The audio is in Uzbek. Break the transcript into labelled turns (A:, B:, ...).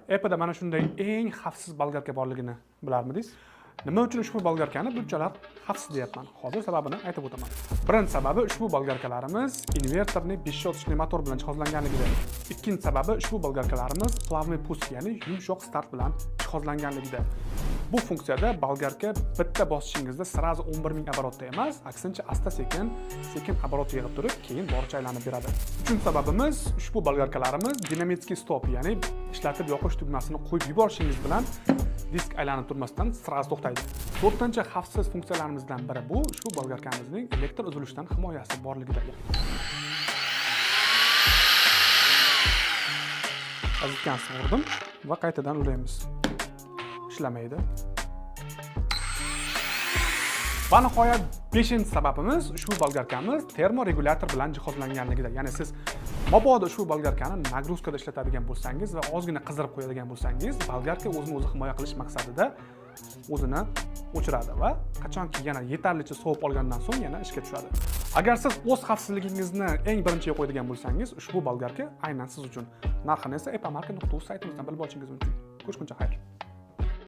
A: Epada mana shunday eng xavfsiz bolgarka borligini bilarmidingiz? Nima uchun ushbu bolgarkani bunchalar xavfsiz deyapman? Hozir sababini aytib o'taman. Birinchi sababi ushbu bolgarkalarimiz invertorli бесщеточный motor bilan jihozlanganligida. Ikkinchi sababi ushbu bolgarkalarimiz плавный пуск, ya'ni yumshoq start bilan jihozlanganligida. Bu funksiyada bolgarka bitta bosishingizda сразу 11 000 оборот da emas, aksincha asta sekin sekin оборот yig'ib turib, keyin boricha aylanib beradi. Uchinchi sababimiz ushbu bolgarkalarimiz динамический стоп, ya'ni ishlatib yoqish tugmasini qo'yib yuborishingiz bilan disk aylanib turmasdan сразу to'xtaydi. To'rtinchi xavfsiz funksiyalarimizdan biri bu ushbu bolgarkamizning elektr uzilishidan himoyasi borligida. Azitgan sug'urdim va qaytadan ulaymiz. Ishlamaydi. Va nihoyat beshinchi sababimiz ushbu bolgarkamiz termoregulyator bilan jihozlanganligida. Ya'ni siz mabodo ushbu bolgarkani нагрузка da ishlatadigan bo'lsangiz va ozgina qizdirib qo'yadigan bo'lsangiz, bolgarka o'zini o'zi himoya qilish maqsadida o'zini o'chiradi va qachonki yana yetarlicha sovib olgandan so'ng yana ishga tushadi. Agar siz o'z xavfsizligingizni eng birinchiga qo'yadigan bo'lsangiz, ushbu bolgarka aynan siz uchun. Narxini esa epamarket.uz saytimizdan bilib olishingiz mumkin. Ko'rishguncha xayr.